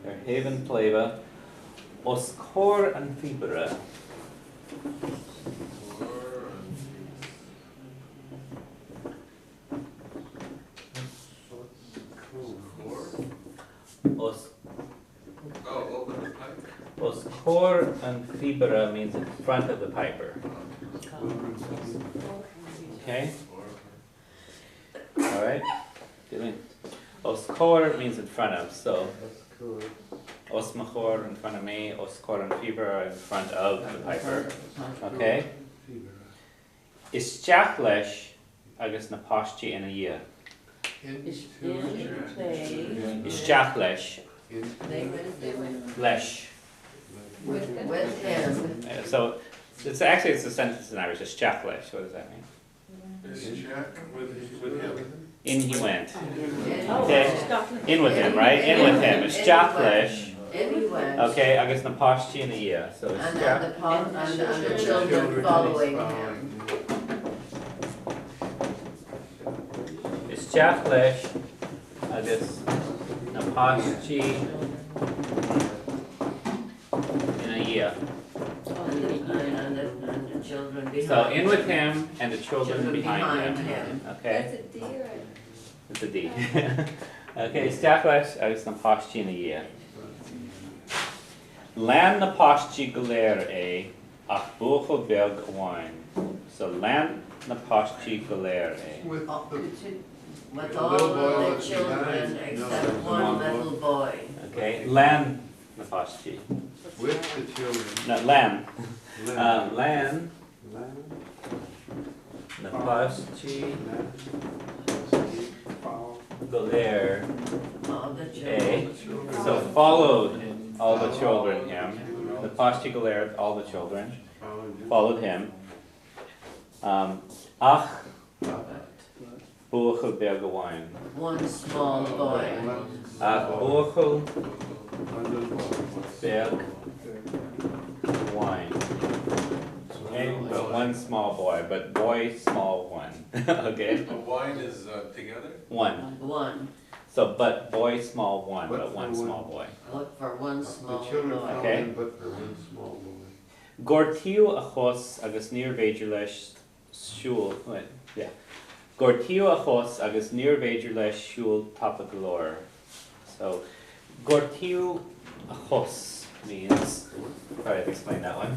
Ar thaobh an tsléibhe, os comhair an phíobaire. Os Os comhair an phíobaire means in front of the piper. Okay? All right? Os comhair means in front of, so os mo chomhair in front of me, os comhair an phíobaire in front of the piper. Okay? Isteach leis agus na páistí ina dhiaidh. Isteach leis. Leis. With him. So it's actually it's a sentence in Irish. Isteach leis. What does that mean? Isteach with, with him. In he went. Okay. In with him, right? In with him. Isteach leis. In he went. Okay, agus na páistí ina dhiaidh. So And then the and, and the children following him. Isteach leis agus na páistí ina dhiaidh. And, and, the, and the children behind. So in with him and the children, Children behind, behind him. him. Okay. That's a D or a It's a D. okay, isteach leis agus na páistí ina dhiaidh. Lean na páistí go léir é ach buachaill beag amháin. So lean na páistí go léir é. With the, With The all little boy of the left children behind. No, except there's one one little boy. Okay, lean na páistí. with the children. No, lean. Lean. Lean Lean. na páistí Follow. go léir All the é. children. So followed all the children him. Na páistí go léir, all the children, Followed him. followed him. Ach buachaill beag amháin. One small boy. Ach buachaill One little boy. beag amháin. Okay, but one small boy, but boy small one. Okay, A wine is uh, together? one. One. So but boy small one, But but for one one. small boy. Look for one The small children boy. followed Okay. him, but for one small boy. Gortaíodh a chos agus níorbh fhéidir leis siúl, wait, yeah. Gortaíodh a chos agus níorbh fhéidir leis siúl tapa go leor. So, gortaíodh a chos means, probably have to explain that one.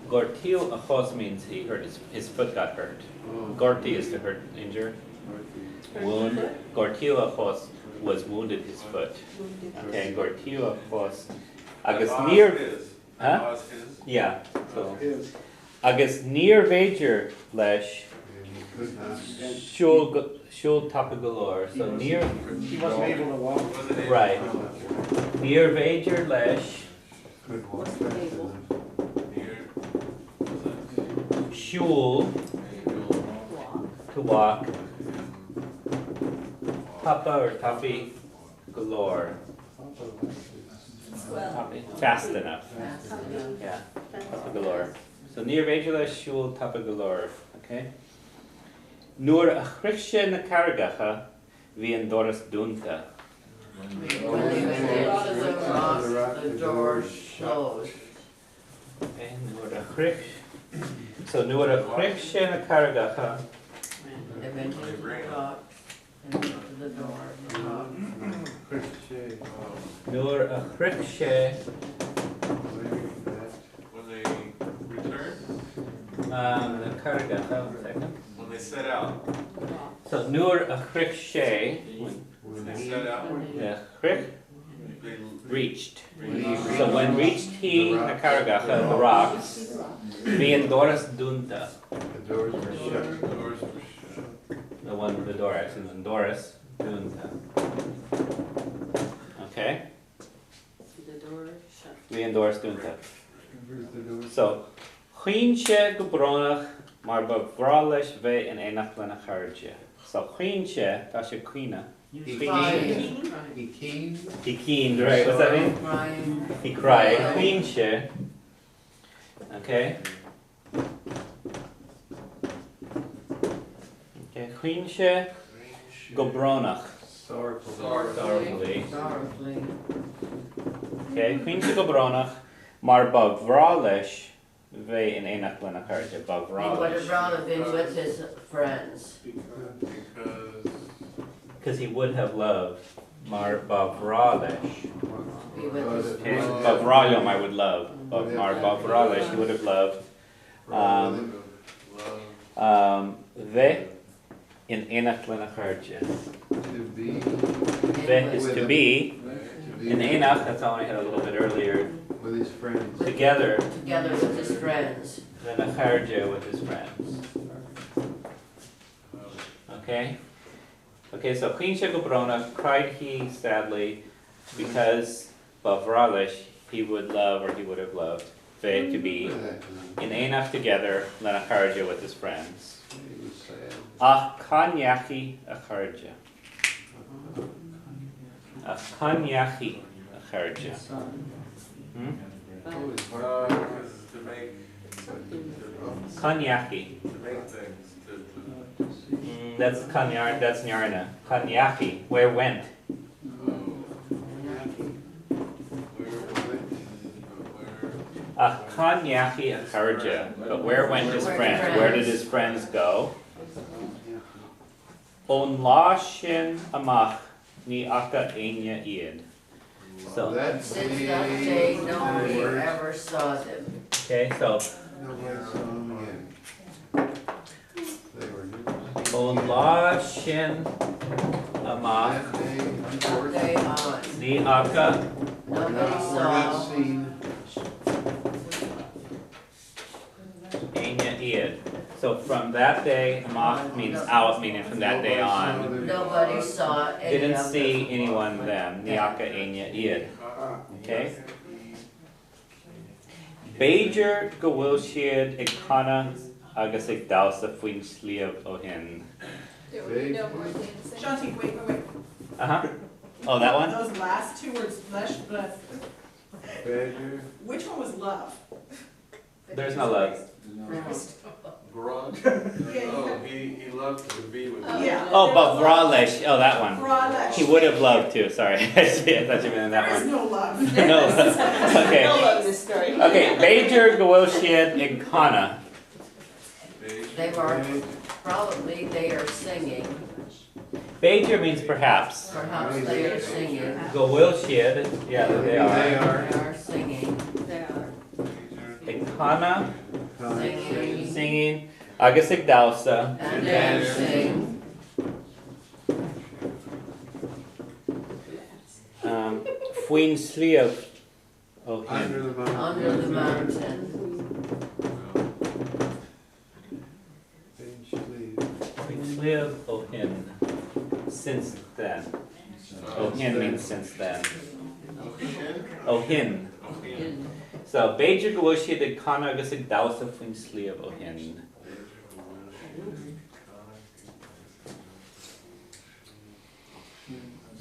Gortaíodh a chos means he hurt his foot got hurt. Oh. Gortaí is to hurt, injure, wound. Gortaíodh a chos was wounded his foot. Okay, gortaíodh a chos. Agus níor, His. huh? His. Yeah. So His. agus níorbh fhéidir leis And he could not. siúl siúl tapa go leor. So níor He wasn't able to walk. Wasn't able. right. Níorbh fhéidir leis Could walk What's the fast table? enough. Near. siúl Able. walk? to walk tapa or tapaidh go leor. Well, Tapaidh. Fast enough. Fast enough. Yeah. Tapa go leor. So níorbh fhéidir leis siúl tapa go leor. Okay. Nuair a shroich sé na carraigeacha bhí an doras dúnta. When they went into the rock, the door closed. Okay, nuair a shroich. So nuair a shroich sé na carraigeacha They went into the rock and into the door. The rock. Crochet. Nuair a shroich sé When they returned, na carraigeacha, one second. when they set out, So nuair a shroich sé, when when they set out, the shroich they reached. reached. So when reached he The na rocks. carraigeacha, the rocks, bhí an doras dúnta. The doors were shut. The doors were shut. The one, the door, actually, the doras dúnta. Okay, The door shut. bhí an doras dúnta. Where's the door? So, chaoin sé go brónach mar ba bhreá leis bheith in éineacht lena chairde. So chaoin sé, tá sé caoineadh. He Crying. keened. He keened. He keened, right? What's that mean? Crying. He cried. Chaoin sé. Okay? Okay, Chaoin sé go brónach. Sorrowfully. Sorrowfully. Sorrowfully. Okay, Chaoin sé go brónach mar ba bhreá leis bheith in éineacht lena chairde, ba He bhreá would have leis. rather been with his friends. Because Because he would have loved mar ba bhreá leis. Be with his Okay, friends. ba bhreá liom I would love. Ba, mar ba bhreá leis, he would have loved. Love. Bheith in éineacht lena chairde. To be. Bheith is to be. To be In éineacht, that's all I had a little bit earlier. With his friends. Together, Together with his friends. lena chairde with his friends. Okay? Okay, so Chaoin sé go brónach, cried he sadly, because ba bhreá leis, he would love or he would have loved, bheith to be, in éineacht together, lena chairde with his friends. He was sad. Ach cá ndeachaigh a chairde. Ach cá ndeachaigh a chairde. Oh, his heart. Because to make, Cá ndeachaigh. to make things, to, to, That's kanyar, that's Nyarna. Cá ndeachaigh, where went? oh, where, where, Ach cá ndeachaigh a chairde. But where went his friends? Where did his friends go? Ón lá sin amach ní fhaca éinne iad. So, That Since that day, day, nobody word, ever saw them. okay, so nobody saw him again. They were never seen. ón lá sin amach That day, That unfortunately, day on, ní fhaca were nobody not, were not saw. seen. éinne iad. So from that day, amach means out, meaning from that day Nobody saw on. them. Nobody saw any Didn't of see them. anyone them. Ní fhaca éinne iad. Okay? B'fhéidir go bhfuil siad ag canadh agus ag damhsa faoin sliabh ó shin. There will be no more dancing. Shanti, wait, wait, wait. Uh-huh. Oh, that one? Those last two words, lesh, bless. Badger. Which one was love? There's no love. Garage? Yeah, Oh, he loved to be with Oh. them. Yeah. Oh, but Bralish. Oh, that one. Bralish. He would have loved to. Sorry. I thought you meant that There is one. no love. No. Okay. No love in this story. Okay. B'fhéidir go bhfuil siad ag canadh. They were, probably they are singing, B'fhéidir means perhaps. perhaps they are singing. Go bhfuil siad. Yeah, they They are. are. They are singing, They are. Ag canadh, singing singing, agus ag damhsa. and dancing. Faoin sliabh ó shin. Under the mountain. Under the mountain. Faoin sliabh. Faoin sliabh ó shin. Since then. Ó shin means since then. Ó shin. So, b'fhéidir go bhfuil siad ag canadh agus ag damhsa faoin sliabh ó shin.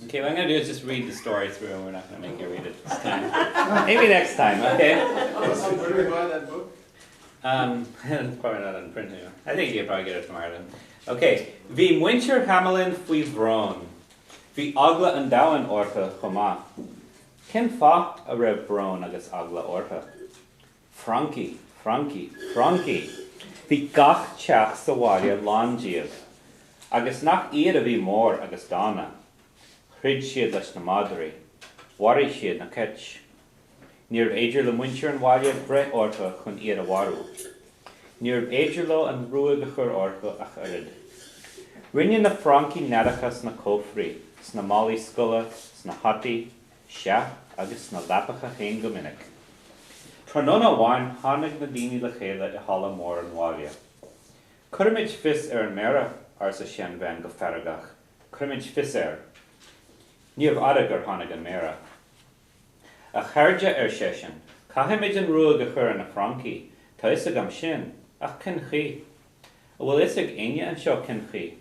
Okay, what I'm going to do is just read the story through, and we're not going to make you read it this time. Maybe next time, okay? Where do we buy that book? It's probably not in print anymore. I think you can probably get it from Ireland. Okay, Bhí muintir Hamelin faoi bhrón. Bhí eagla an domhain orthu chomh maith. Cén fáth a raibh brón agus eagla orthu? Francaigh, francaigh, francaigh. Bhí gach teach sa bhaile lán díobh. Agus nach iad a bhí mór agus dána. Throid siad leis na madraí. Mharaigh siad na cait. Níorbh fhéidir le muintir an bhaile breith orthu chun iad a mharú. Níorbh fhéidir leo an ruaig a chur orthu ach oiread. Rinne na francaigh neadacha sna cófraí, sna málaí scoile, sna hataí, sea agus sna leapacha féin go minic. Tráthnóna amháin tháinig na daoine le chéile i halla mór an bhaile. Cuirfimid fios ar an Méara, arsa seanbhean go feargach. Cuirfimid fios air. Níorbh fhada gur tháinig an Méara. A chairde, ar seisean, caithfimid an ruaig a chur ar na francaigh, tá fhios agam sin, ach cén chaoi? An bhfuil fhios ag éinne anseo cén chaoi?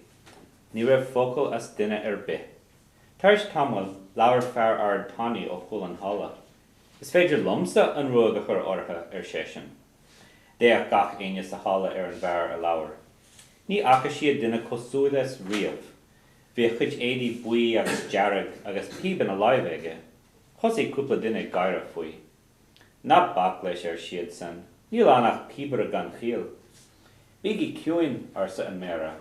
Ní raibh focal as duine ar bith. Tar éis tamaill, labhair fear ard tanaí ó chúl an halla. Is féidir liomsa an ruaig a chur orthu, ar seisean. D'fhéach gach éinne sa halla ar an bhfear a labhair. Ní fhaca siad duine cosúil leis riamh. Bhí a chuid éadaí buí agus dearg agus píb ina láimh aige. Thosaigh cúpla duine ag gáire faoi. Ná bac leis, ar siadsan, níl ann ach píobaire gan chiall. Bígí ciúin, arsa an Méara.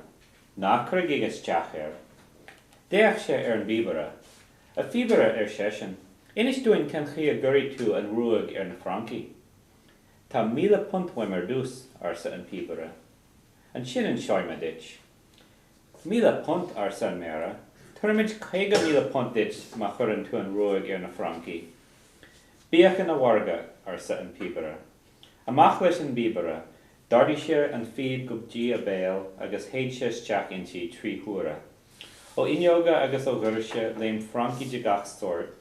Ná cuirigí isteach air. D'fhéach sé ar an bpíobaire. A phíobaire, ar seisean, inis dúinn cén chaoi a gcuirfidh tú an ruaig ar na Francaigh. Tá £1,000 uaim ar dtús, arsa an píobaire. Ansin inseoidh mé duit. £1,000, arsa an Méara. Tabharfaimid £50,000 duit má chuireann tú an ruaig ar na Francaigh. Bíodh ina mhargadh, arsa an píobaire. Amach leis an bpíobaire. D'ardaigh sé an phíb go dtí a bhéal agus shéid sé isteach inti trí huaire. Ó fhuinneoga agus ó dhoirse léim Francaigh de gach sórt.